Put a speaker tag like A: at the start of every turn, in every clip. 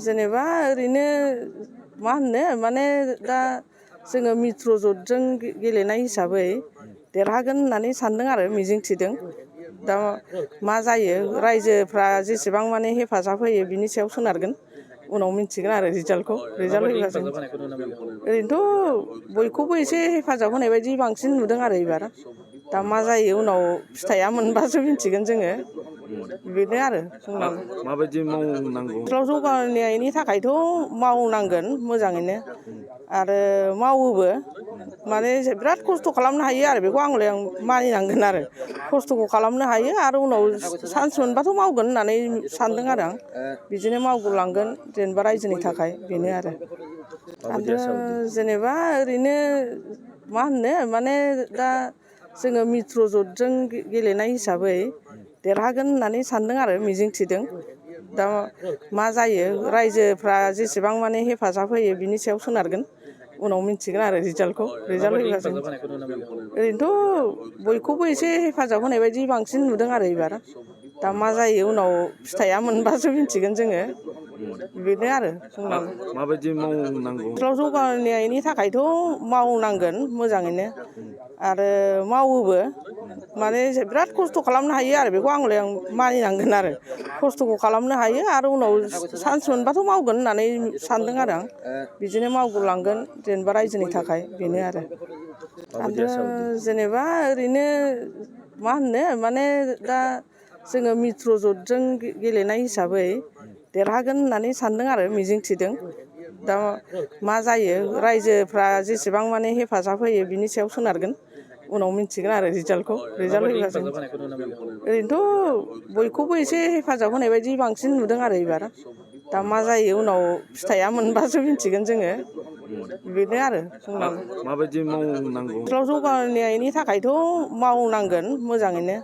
A: जेनेबा ओरैनो मा होननो माने दा जोङो मित्र ज'टजों गेलेनाय हिसाबै देरहागोन होननानै सानदों आरो मिजिंथिदों। दा मा जायो रायजोफ्रा जेसेबां माने हेफाजाब होयो बिनि सायाव सोनारगोन। उनाव मिन्थिगोन आरो रिजाल्टखौ रिजाल्ट होयोबा जों ओरैनोथ' बयखौबो एसे हेफाजाब होनाय बायदि बांसिन नुदों आरो एबार। दा मा जायो उनाव फिथाइया मोनबासो मिन्थिगोन जोङो। बेनो आरो
B: माबायदि मावनांगौ
A: जौगानायनि थाखायथ' मावनांगोन मोजाङैनो आरो मावोबो माने बिराद खस्थ' खालामनो हायो आरो बेखौ आं मानिनांगोन आरो खस्थ'खौ खालामनो हायो आरो उनाव चान्स मोनबाथ' मावगोन होननानै सानदों आरो आं बिदिनो मावगोलांगोन जेनेबा रायजोनि थाखाय बेनो आरो जेनेबा ओरैनो मा होननो माने दा जोङो मित्र ज'टजों गेलेनाय हिसाबै देरहागोन होननानै सानदों आरो मिजिंथिदों। दा मा जायो रायजोफ्रा जेसेबां माने हेफाजाब होयो बिनि सायाव सोनारगोन। उनाव मिन्थिगोन आरो रिजाल्टखौ रिजाल्ट होयोबा जों ओरैनोथ' बयखौबो एसे हेफाजाब होनाय बायदि बांसिन नुदों आरो एबार। दा मा जायो उनाव फिथाइया मोनबासो मिन्थिगोन जोङो। बेनो आरो
B: माबायदि मावनांगौ
A: जौगानायनि थाखायथ' मावनांगोन मोजाङैनो आरो मावोबो माने बिराद खस्थ' खालामनो हायो आरो बेखौ आं मानिनांगोन आरो खस्थ'खौ खालामनो हायो आरो उनाव चान्स मोनबाथ' मावगोन होननानै सानदों आरो आं बिदिनो मावगोलांगोन जेनेबा रायजोनि थाखाय बेनो आरो जेनेबा ओरैनो मा होननो माने दा जोङो मित्र ज'टजों गेलेनाय हिसाबै देरहागोन होननानै सानदों आरो मिजिंथिदों। दा मा जायो रायजोफ्रा जेसेबां माने हेफाजाब होयो बिनि सायाव सोनारगोन। उनाव मिन्थिगोन आरो रिजाल्टखौ रिजाल्ट होयोबा जों ओरैनोथ' बयखौबो एसे हेफाजाब होनाय बायदि बांसिन नुदों आरो एबार। दा मा जायो उनाव फिथाइया मोनबासो मिन्थिगोन जोङो। बेनो आरो
B: माबायदि मावनांगौ
A: जौगानायनि थाखायथ' मावनांगोन मोजाङैनो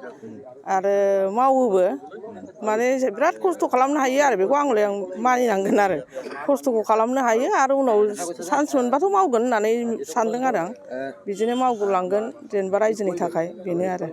A: आरो मावोबो माने बिराद खस्थ' खालामनो हायो आरो बेखौ आं मानिनांगोन आरो खस्थ'खौ खालामनो हायो आरो उनाव चान्स मोनबाथ' मावगोन होननानै सानदों आरो आं बिदिनो मावगोलांगोन जेनेबा रायजोनि थाखाय बेनो आरो